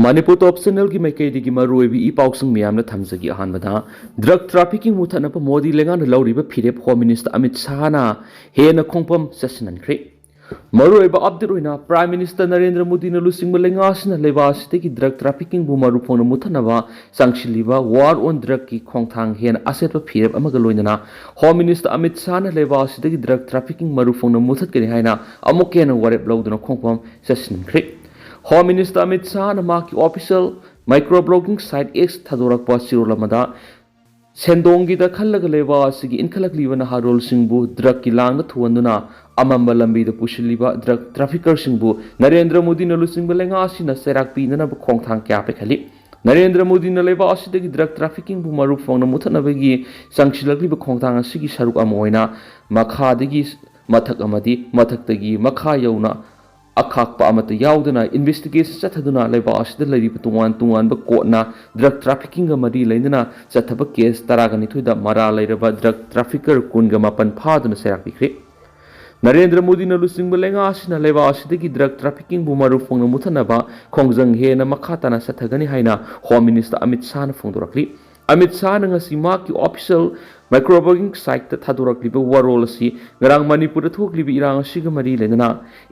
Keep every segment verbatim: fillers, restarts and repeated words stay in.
ꯃꯅꯤꯄꯨꯔ ꯇꯣꯞ ꯆꯦꯅꯦꯜꯒꯤ ꯃꯥꯏꯀꯩꯗꯒꯤ ꯃꯔꯨꯑꯣꯏꯕ ꯏ ꯄꯥꯎꯁꯤꯡ ꯃꯌꯥꯝꯅ ꯊꯝꯖꯒꯦ꯫ ꯑꯍꯥꯟꯕꯗ, ꯗ꯭ꯔꯒ ꯇ꯭ꯔꯥꯐꯤꯀꯤꯡ ꯃꯨꯊꯠꯅꯕ ꯃꯣꯗꯤ ꯂꯩꯉꯥꯛꯅ ꯂꯧꯔꯤꯕ ꯐꯤꯔꯦꯞ ꯍꯣꯝ ꯃꯤꯅꯤꯁꯇꯔ ꯑꯃꯤꯠ ꯁꯥꯍꯅ ꯍꯦꯟꯅ ꯈꯣꯡꯐꯝ ꯆꯠꯁꯤꯟꯍꯟꯈ꯭ꯔꯦ꯫ ꯃꯔꯨꯑꯣꯏꯕ ꯑꯞꯗꯦꯠ ꯑꯣꯏꯅ, ꯄ꯭ꯔꯥꯏꯝ ꯃꯤꯅꯤꯁꯇꯔ ꯅꯔꯦꯟꯗ꯭ꯔ ꯃꯣꯗꯤꯅ ꯂꯨꯆꯤꯡꯕ ꯂꯩꯉꯥꯛ ꯑꯁꯤꯅ ꯂꯩꯕꯥꯛ ꯑꯁꯤꯗꯒꯤ ꯗ꯭ꯔꯒ ꯇ꯭ꯔꯥꯐꯤꯀꯤꯡꯕꯨ ꯃꯔꯨ ꯐꯪꯅ ꯃꯨꯊꯠꯅꯕ ꯆꯪꯁꯤꯜꯂꯤꯕ ꯋꯥꯔ ꯑꯣꯟ ꯗ꯭ꯔꯒꯀꯤ ꯈꯣꯡꯊꯥꯡ ꯍꯦꯟꯅ ꯑꯆꯦꯠꯄ ꯐꯤꯔꯦꯞ ꯑꯃꯒ ꯂꯣꯏꯅꯅ ꯍꯣꯝ ꯃꯤꯅꯤꯁꯇꯔ ꯑꯃꯤꯠ ꯁꯥꯍꯅ ꯂꯩꯕꯥꯛ ꯑꯁꯤꯗꯒꯤ ꯗ꯭ꯔꯒ ꯇ꯭ꯔꯥꯐꯤꯀꯤꯡ ꯃꯔꯨ ꯐꯪꯅ ꯃꯨꯊꯠꯀꯅꯤ ꯍꯥꯏꯅ ꯑꯃꯨꯛꯀ ꯍꯦꯟꯅ ꯋꯥꯔꯦꯞ ꯂꯧꯗꯨꯅ ꯈꯣꯡꯐꯝ ꯆꯠꯁꯤꯟꯈ꯭ꯔꯦ꯫ ꯍꯣꯝ ꯃꯤꯅꯤꯁꯇꯔ ꯑꯃꯤꯠ ꯁꯥꯍꯅ ꯃꯍꯥꯛꯀꯤ official micro blogging site X ꯊꯥꯗꯣꯔꯛꯄ ꯆꯦꯔꯣꯜ ꯑꯃꯗ, ꯁꯦꯟꯗꯣꯡꯒꯤꯗ ꯈꯜꯂꯒ ꯂꯩꯕꯥꯛ ꯑꯁꯤꯒꯤ ꯏꯟꯈꯠꯂꯛꯂꯤꯕ ꯅꯍꯥꯔꯣꯜꯁꯤꯡꯕꯨ ꯗ꯭ꯔꯒꯀꯤ ꯂꯥꯡꯗ ꯊꯨꯍꯟꯗꯨꯅ ꯑꯃꯝꯕ ꯂꯝꯕꯤꯗ ꯄꯨꯁꯤꯜꯂꯤꯕ ꯗ꯭ꯔꯒ ꯇ꯭ꯔꯥꯐꯤꯀꯔꯁꯤꯡꯕꯨ ꯅꯔꯦꯟꯗ꯭ꯔ ꯃꯣꯗꯤꯅ ꯂꯨꯆꯤꯡꯕ ꯂꯩꯉꯥꯛ ꯑꯁꯤꯅ ꯆꯩꯔꯥꯛ ꯄꯤꯅꯅꯕ ꯈꯣꯡꯊꯥꯡ ꯀꯌꯥ ꯄꯥꯏꯈꯠꯂꯤ꯫ ꯅꯔꯦꯟꯗ꯭ꯔ ꯃꯣꯗꯤꯅ ꯂꯩꯕꯥꯛ ꯑꯁꯤꯗꯒꯤ ꯗ꯭ꯔꯒ ꯇ꯭ꯔꯥꯐꯤꯀꯤꯡꯕꯨ ꯃꯔꯨ ꯐꯪꯅ ꯃꯨꯊꯠꯅꯕꯒꯤ ꯆꯪꯁꯤꯜꯂꯛꯂꯤꯕ ꯈꯣꯡꯊꯥꯡ ꯑꯁꯤꯒꯤ ꯁꯔꯨꯛ ꯑꯃ ꯑꯣꯏꯅ ꯃꯈꯥꯗꯒꯤ ꯃꯊꯛ ꯑꯃꯗꯤ ꯃꯊꯛꯇꯒꯤ ꯃꯈꯥ ꯌꯧꯅ ꯑꯈꯥꯛꯄ ꯑꯃꯠꯇ ꯌꯥꯎꯗꯅ ꯏꯟꯚꯦꯁꯇꯤꯒꯦꯁꯟ ꯆꯠꯊꯗꯨꯅ ꯂꯩꯕꯥꯛ ꯑꯁꯤꯗ ꯂꯩꯔꯤꯕ ꯇꯣꯉꯥꯟ ꯇꯣꯉꯥꯟꯕ ꯀꯣꯔꯠꯅ ꯗ꯭ꯔꯒ ꯇ꯭ꯔꯥꯐꯤꯀꯤꯡꯒ ꯃꯔꯤ ꯂꯩꯅꯅ ꯆꯠꯊꯕ ꯀꯦꯁ ꯇꯔꯥꯒ ꯅꯤꯊꯣꯏꯗ ꯃꯔꯥꯜ ꯂꯩꯔꯕ ꯗ꯭ꯔꯒ ꯇ꯭ꯔꯥꯐꯤꯀꯔ ꯀꯨꯟꯒ ꯃꯥꯄꯟ ꯐꯥꯗꯨꯅ ꯆꯩꯔꯥꯛ ꯄꯤꯈ꯭ꯔꯦ꯫ ꯅꯔꯦꯟꯗ꯭ꯔ ꯃꯣꯗꯤꯅ ꯂꯨꯆꯤꯡꯕ ꯂꯩꯉꯥꯛ ꯑꯁꯤꯅ ꯂꯩꯕꯥꯛ ꯑꯁꯤꯗꯒꯤ ꯗ꯭ꯔꯒ ꯇ꯭ꯔꯥꯐꯤꯀꯤꯡꯕꯨ ꯃꯔꯨ ꯐꯪꯅ ꯃꯨꯊꯠꯅꯕ ꯈꯣꯡꯖꯪ ꯍꯦꯟꯅ ꯃꯈꯥ ꯇꯥꯅ ꯆꯠꯊꯒꯅꯤ ꯍꯥꯏꯅ ꯍꯣꯝ ꯃꯤꯅꯤꯁꯇꯔ ꯑꯃꯤꯠ ꯁꯥꯍꯅ ꯐꯣꯡꯗꯣꯔꯛꯂꯤ꯫ ꯑꯃꯤꯠ ꯁꯥꯍꯅ ꯉꯁꯤ ꯃꯍꯥꯛꯀꯤ ꯑꯣꯐꯤꯁꯤꯌꯦꯜ ꯃꯥꯏꯀ꯭ꯔꯣ ꯕ꯭ꯂꯣꯒꯤꯡ ꯁꯥꯏꯠꯇ ꯊꯥꯗꯣꯔꯛꯂꯤꯕ ꯋꯥꯔꯣꯜ ꯑꯁꯤ ꯉꯔꯥꯡ ꯃꯅꯤꯄꯨꯔꯗ ꯊꯣꯛꯂꯤꯕ ꯏꯔꯥꯡ ꯑꯁꯤꯒ ꯃꯔꯤ ꯂꯩꯅꯅ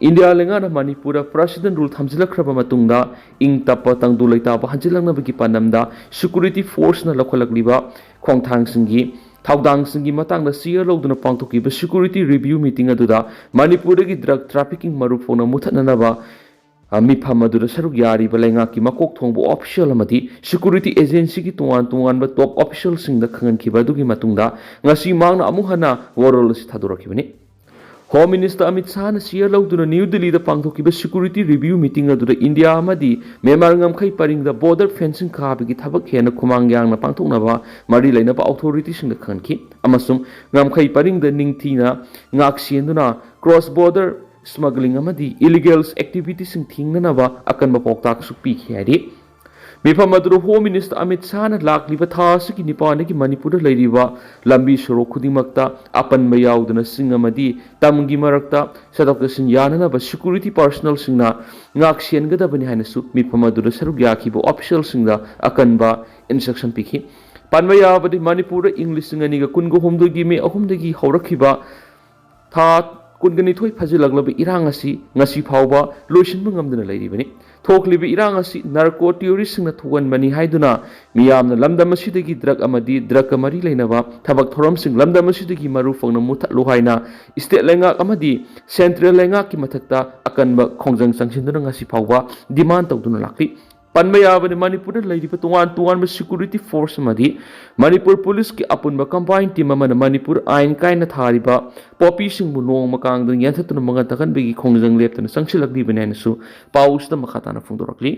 ꯏꯟꯗꯤꯌꯥ ꯂꯩꯉꯥꯛꯅ ꯃꯅꯤꯄꯨꯔꯗ ꯄ꯭ꯔꯦꯁꯤꯗꯦꯟ ꯔꯨꯜ ꯊꯝꯖꯤꯜꯂꯛꯈ꯭ꯔꯕ ꯃꯇꯨꯡꯗ ꯏꯪ ꯇꯞꯄ ꯇꯪꯗꯨ ꯂꯩꯇꯥꯕ ꯍꯟꯖꯤꯜꯂꯛꯅꯕꯒꯤ ꯄꯥꯟꯗꯝꯗ ꯁꯦꯀ꯭ꯌꯨꯔꯤꯇꯤ ꯐꯣꯔꯁꯅ ꯂꯧꯈꯠꯂꯛꯂꯤꯕ ꯈꯣꯡꯊꯥꯡꯁꯤꯡꯒꯤ ꯊꯧꯗꯥꯡꯁꯤꯡꯒꯤ ꯃꯇꯥꯡꯗ ꯁꯤꯌꯔ ꯂꯧꯗꯨꯅ ꯄꯥꯡꯊꯣꯛꯈꯤꯕ ꯁꯦꯀ꯭ꯌꯨꯔꯤꯇꯤ ꯔꯤꯚꯤꯌꯨ ꯃꯤꯇꯤꯡ ꯑꯗꯨꯗ ꯃꯅꯤꯄꯨꯔꯗꯒꯤ ꯗ꯭ꯔꯒ ꯇ꯭ꯔꯥꯐꯤꯀꯤꯡ ꯃꯔꯨ ꯐꯣꯡꯅ ꯃꯨꯊꯠꯅꯅꯕ, ꯑ, ꯃꯤꯐꯝ ꯑꯗꯨꯗ ꯁꯔꯨꯛ ꯌꯥꯔꯤꯕ ꯂꯩꯉꯥꯛꯀꯤ ꯃꯀꯣꯛ ꯊꯣꯡꯕ ꯑꯣꯐꯤꯁꯤꯌꯦꯜ ꯑꯃꯗꯤ ꯁꯦꯀ꯭ꯌꯨꯔꯤꯇꯤ ꯑꯦꯖꯦꯟꯁꯤꯒꯤ ꯇꯣꯉꯥꯟ ꯇꯣꯉꯥꯟꯕ ꯇꯣꯞ ꯑꯣꯐꯤꯁꯤꯌꯦꯜꯁꯤꯡꯗ ꯈꯪꯍꯟꯈꯤꯕ ꯑꯗꯨꯒꯤ ꯃꯇꯨꯡꯗ ꯉꯁꯤ ꯃꯍꯥꯛꯅ ꯑꯃꯨꯛ ꯍꯟꯅ ꯋꯥꯔꯣꯜ ꯑꯁꯤ ꯊꯥꯗꯣꯔꯛꯈꯤꯕꯅꯤ꯫ ꯍꯣꯝ ꯃꯤꯅꯤꯁꯇꯔ ꯑꯃꯤꯠ ꯁꯥꯍꯅ ꯁꯤꯌꯔ ꯂꯧꯗꯨꯅ ꯅ꯭ꯌꯨ ꯗꯤꯜꯂꯤꯗ ꯄꯥꯡꯊꯣꯛꯈꯤꯕ ꯁꯦꯀ꯭ꯌꯨꯔꯤꯇꯤ ꯔꯤꯚꯤꯌꯨ ꯃꯤꯇꯤꯡ ꯑꯗꯨꯗ ꯏꯟꯗꯤꯌꯥ ꯑꯃꯗꯤ ꯃ꯭ꯌꯥꯟꯃꯥꯔ ꯉꯝꯈꯩ ꯄꯔꯤꯡꯗ ꯕꯣꯔꯗꯔ ꯐꯦꯟꯁꯤꯡ ꯀꯥꯕꯒꯤ ꯊꯕꯛ ꯍꯦꯟꯅ ꯈꯨꯃꯥꯡ ꯌꯥꯡꯅ ꯄꯥꯡꯊꯣꯛꯅꯕ ꯃꯔꯤ ꯂꯩꯅꯕ ꯑꯣꯊꯣꯔꯤꯇꯤꯁꯤꯡꯗ ꯈꯪꯍꯟꯈꯤ ꯑꯃꯁꯨꯡ ꯉꯝꯈꯩ ꯄꯔꯤꯡꯗ ꯅꯤꯡꯊꯤꯅ ꯉꯥꯛ ꯁꯦꯟꯗꯨꯅ ꯀ꯭ꯔꯣꯁ ꯕꯣꯔꯗꯔ ꯁ꯭ꯃꯒ꯭ꯂꯤꯡ ꯑꯃꯗꯤ ꯏꯂꯤꯒꯦꯜ ꯑꯦꯛꯇꯤꯚꯤꯇꯤꯁꯤꯡ ꯊꯤꯡꯅꯅꯕ ꯑꯀꯟꯕ ꯄꯥꯎꯇꯥꯛꯁꯨ ꯄꯤꯈꯤ ꯍꯥꯏꯔꯤ꯫ ꯃꯤꯐꯝ ꯑꯗꯨꯗ ꯍꯣꯝ ꯃꯤꯅꯤꯁꯇꯔ ꯑꯃꯤꯠ ꯁꯥꯍꯅ ꯂꯥꯛꯂꯤꯕ ꯊꯥ ꯑꯁꯤꯒꯤ ꯅꯤꯄꯥꯟꯗꯒꯤ ꯃꯅꯤꯄꯨꯔꯗ ꯂꯩꯔꯤꯕ ꯂꯝꯕꯤ ꯁꯣꯔꯣꯛ ꯈꯨꯗꯤꯡꯃꯛꯇ ꯑꯄꯟꯕ ꯌꯥꯎꯗꯅ ꯆꯤꯡ ꯑꯃꯗꯤ ꯇꯝꯒꯤ ꯃꯔꯛꯇ ꯆꯠꯊꯣꯛ ꯆꯠꯁꯤꯟ ꯌꯥꯅꯅꯕ ꯁꯦꯀ꯭ꯌꯨꯔꯤꯇꯤ ꯄꯥꯔꯁꯣꯅꯦꯜꯁꯤꯡꯅ ꯉꯥꯛ ꯁꯦꯟꯒꯗꯕꯅꯤ ꯍꯥꯏꯅꯁꯨ ꯃꯤꯐꯝ ꯑꯗꯨꯗ ꯁꯔꯨꯛ ꯌꯥꯈꯤꯕ ꯑꯣꯐꯤꯁꯤꯌꯦꯜꯁꯤꯡꯗ ꯑꯀꯟꯕ ꯏꯟꯁꯇ꯭ꯔꯛꯁꯟ ꯄꯤꯈꯤ꯫ ꯄꯟꯕ ꯌꯥꯕꯗꯤ, ꯃꯅꯤꯄꯨꯔꯗ ꯏꯪ ꯂꯤꯁꯤꯡ ꯑꯅꯤꯒ ꯀꯨꯟꯒ ꯍꯨꯝꯗꯣꯏꯒꯤ ꯃꯦ ꯑꯍꯨꯝꯗꯒꯤ ꯍꯧꯔꯛꯈꯤꯕ ꯊꯥ ꯀꯨꯟꯒ ꯅꯤꯊꯣꯏ ꯐꯥꯖꯤꯜꯂꯛꯂꯕ ꯏꯔꯥꯡ ꯑꯁꯤ ꯉꯁꯤ ꯐꯥꯎꯕ ꯂꯣꯏꯁꯤꯟꯕ ꯉꯝꯗꯅ ꯂꯩꯔꯤꯕꯅꯤ꯫ ꯊꯣꯛꯂꯤꯕ ꯏꯔꯥꯡ ꯑꯁꯤ ꯅꯥꯔꯀꯣ ꯇꯦꯔꯣꯔꯤꯁꯁꯤꯡꯅ ꯊꯣꯛꯍꯟꯕꯅꯤ ꯍꯥꯏꯗꯨꯅ ꯃꯤꯌꯥꯝꯅ ꯂꯝꯗꯝ ꯑꯁꯤꯗꯒꯤ ꯗ꯭ꯔꯒ ꯑꯃꯗꯤ ꯗ꯭ꯔꯒꯀ ꯃꯔꯤ ꯂꯩꯅꯕ ꯊꯕꯛ ꯊꯧꯔꯝꯁꯤꯡ ꯂꯝꯗꯝ ꯑꯁꯤꯗꯒꯤ ꯃꯔꯨ ꯐꯪꯅ ꯃꯨꯊꯠꯂꯨ ꯍꯥꯏꯅ ꯁ꯭ꯇꯦꯠ ꯂꯩꯉꯥꯛ ꯑꯃꯗꯤ ꯁꯦꯟꯇ꯭ꯔꯦꯜ ꯂꯩꯉꯥꯛꯀꯤ ꯃꯊꯛꯇ ꯑꯀꯟꯕ ꯈꯣꯡꯖꯪ ꯆꯪꯁꯤꯟꯗꯨꯅ ꯉꯁꯤ ꯐꯥꯎꯕ ꯗꯤꯃꯥꯟ ꯇꯧꯗꯨꯅ ꯂꯥꯛꯂꯤ꯫ ꯄꯟꯕ ꯌꯥꯕꯅꯤ, ꯃꯅꯤꯄꯨꯔꯗ ꯂꯩꯔꯤꯕ ꯇꯣꯉꯥꯟ ꯇꯣꯉꯥꯟꯕ ꯁꯦꯀ꯭ꯌꯨꯔꯤꯇꯤ ꯐꯣꯔꯁ ꯑꯃꯗꯤ ꯃꯅꯤꯄꯨꯔ ꯄꯨꯂꯤꯁꯀꯤ ꯑꯄꯨꯟꯕ ꯀꯝꯕꯥꯏꯟ ꯇꯤꯝ ꯑꯃꯅ ꯃꯅꯤꯄꯨꯔ ꯑꯥꯏꯟ ꯀꯥꯏꯅ ꯊꯥꯔꯤꯕ ꯄꯣꯄꯤꯁꯤꯡꯕꯨ ꯅꯣꯡꯃ ꯀꯥꯡꯗ ꯌꯥꯟꯊꯠꯇꯨꯅ ꯃꯉꯥ ꯇꯥꯍꯟꯕꯒꯤ ꯈꯣꯡꯖꯪ ꯂꯦꯞꯇꯅ ꯆꯪꯁꯤꯜꯂꯛꯂꯤꯕꯅꯤ ꯍꯥꯏꯅꯁꯨ ꯄꯥꯎ ꯑꯁꯤꯗ ꯃꯈꯥ ꯇꯥꯅ ꯐꯣꯡꯗꯣꯔꯛꯂꯤ꯫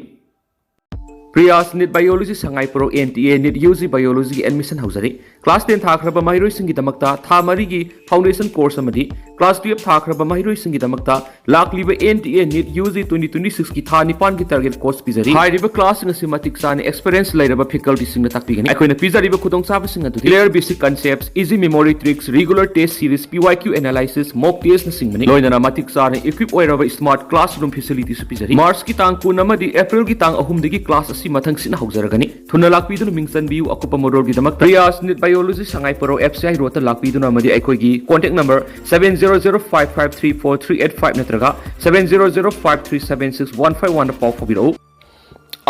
ꯄ꯭ꯔꯤꯌꯥꯁ ꯅꯤꯠ ꯕꯥꯏꯑꯣꯂꯣꯖꯤ ꯁꯉꯥꯏ ꯄ꯭ꯔꯧ N T A NEET U G ꯕꯥꯏꯑꯣꯂꯣꯖꯤꯒꯤ ꯑꯦꯗꯃꯤꯁꯟ ꯍꯧꯖꯔꯤ꯫ ꯀ꯭ꯂꯥꯁ ꯇꯦꯟ ꯊꯥꯈ꯭ꯔꯕ ꯃꯍꯩꯔꯣꯏꯁꯤꯡꯒꯤꯗꯃꯛꯇ ꯊꯥ ꯃꯔꯤꯒꯤ ꯐꯥꯎꯟꯗꯦꯁꯟ ꯀꯣꯔꯁ ꯑꯃꯗꯤ ꯀ꯭ꯂꯥꯁ ꯇꯨꯌꯦꯜꯞ ꯊꯥꯈ꯭ꯔꯕ ꯃꯍꯩꯔꯣꯏꯁꯤꯡꯒꯤꯗꯃꯛꯇ ꯂꯥꯛꯂꯤꯕ N T A NEET U G twenty twenty ꯁꯤꯛꯁꯀꯤ ꯊꯥ ꯅꯤꯄꯥꯟꯒꯤ ꯇꯥꯔꯒꯦꯠ ꯀꯣꯔꯁ ꯄꯤꯖꯔꯤ꯫ ꯍꯥꯏꯔꯤꯕ ꯀ꯭ꯂꯥꯁꯁꯤꯡ ꯑꯁꯤ ꯃꯇꯤꯛ ꯆꯥꯅ ꯑꯦꯛꯁꯄꯤꯔꯤꯌꯦꯟꯁ ꯂꯩꯔꯕ ꯐꯦꯀꯜꯇꯤꯁꯤꯡꯅ ꯇꯥꯛꯄꯤꯒꯅꯤ꯫ ꯑꯩꯈꯣꯏꯅ ꯄꯤꯖꯔꯤꯕ ꯈꯨꯗꯣꯡꯆꯥꯕꯁꯤꯡ ꯑꯗꯨꯗꯤ clear basic concepts, easy memory tricks, regular test series, P Y Q analysis, mock testꯅꯆꯤꯡꯕꯅꯤ꯫ ꯂꯣꯏꯅꯅ ꯃꯇꯤꯛ ꯆꯥꯅ equip ꯑꯣꯏꯔꯕ smart classroom facilityꯁꯨ ꯄꯤꯖꯔꯤ꯫ ꯃꯥꯔꯆꯀꯤ ꯇꯥꯡ ꯀꯨꯟ ꯑꯃꯗꯤ ꯑꯦꯄ꯭ꯔꯤꯜꯒꯤ ꯇꯥꯡ ꯑꯍꯨꯝꯗꯒꯤ ꯀ꯭ꯂꯥꯁ ꯑꯁꯤ ꯃꯊꯪꯁꯤꯠꯅ ꯍꯧꯖꯔꯒꯅꯤ꯫ ꯊꯨꯅ ꯂꯥꯛꯄꯤꯗꯨꯅ ꯃꯤꯡ ꯆꯟꯕꯤꯌꯨ꯫ ꯑꯀꯨꯞꯄ ꯃꯔꯣꯜꯒꯤꯗꯃꯛ ꯄ꯭ꯔꯤꯌꯥꯁ ꯅꯤꯠ ꯕꯥꯏꯑꯣꯂꯣꯖꯤ ꯁꯉꯥꯏ ꯄꯔꯧ ꯑꯦꯐ ꯁꯤ ꯑꯥꯏ ꯔꯣꯗꯇ ꯂꯥꯛꯄꯤꯗꯨꯅ ꯑꯃꯗꯤ ꯑꯩꯈꯣꯏꯒꯤ contact number seven zero zero five five three four three eight five ꯅꯠꯇ꯭ꯔꯒ seven zero zero five three seven six one five oneꯗ ꯄꯥꯎ ꯐꯥꯎꯕꯤꯔꯛꯎ꯫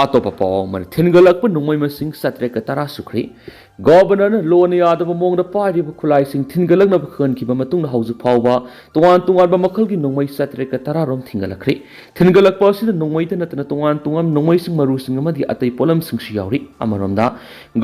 ꯑꯇꯣꯞꯄ ꯄꯥꯎ ꯑꯃꯅ, ꯊꯤꯟꯒꯠꯂꯛꯄ ꯅꯣꯡꯃꯩ ꯃꯁꯤꯡ ꯆꯥꯇ꯭ꯔꯦꯠꯀ ꯇꯔꯥ ꯁꯨꯈ꯭ꯔꯦ꯫ ꯒꯣꯚꯔꯅꯔꯅ ꯂꯣꯟꯅ ꯌꯥꯗꯕ ꯃꯑꯣꯡꯗ ꯄꯥꯏꯔꯤꯕ ꯈꯨꯠꯂꯥꯏꯁꯤꯡ ꯊꯤꯟꯒꯠꯂꯛꯅꯕ ꯈꯪꯍꯟꯈꯤꯕ ꯃꯇꯨꯡꯗ ꯍꯧꯖꯤꯛ ꯐꯥꯎꯕ ꯇꯣꯉꯥꯟ ꯇꯣꯉꯥꯟꯕ ꯃꯈꯜꯒꯤ ꯅꯣꯡꯃꯩ ꯆꯥꯇ꯭ꯔꯦꯠꯀ ꯇꯔꯥ ꯔꯣꯝ ꯊꯤꯟꯒꯠꯂꯛꯈ꯭ꯔꯦ꯫ ꯊꯤꯟꯒꯠꯂꯛꯄ ꯑꯁꯤꯗ ꯅꯣꯡꯃꯩꯗ ꯅꯠꯇꯅ ꯇꯣꯉꯥꯟ ꯇꯣꯉꯥꯟꯕ ꯅꯣꯡꯃꯩꯁꯤꯡ, ꯃꯔꯨꯁꯤꯡ ꯑꯃꯗꯤ ꯑꯇꯩ ꯄꯣꯠꯂꯝꯁꯤꯡꯁꯨ ꯌꯥꯎꯔꯤ꯫ ꯑꯃꯔꯣꯝꯗ,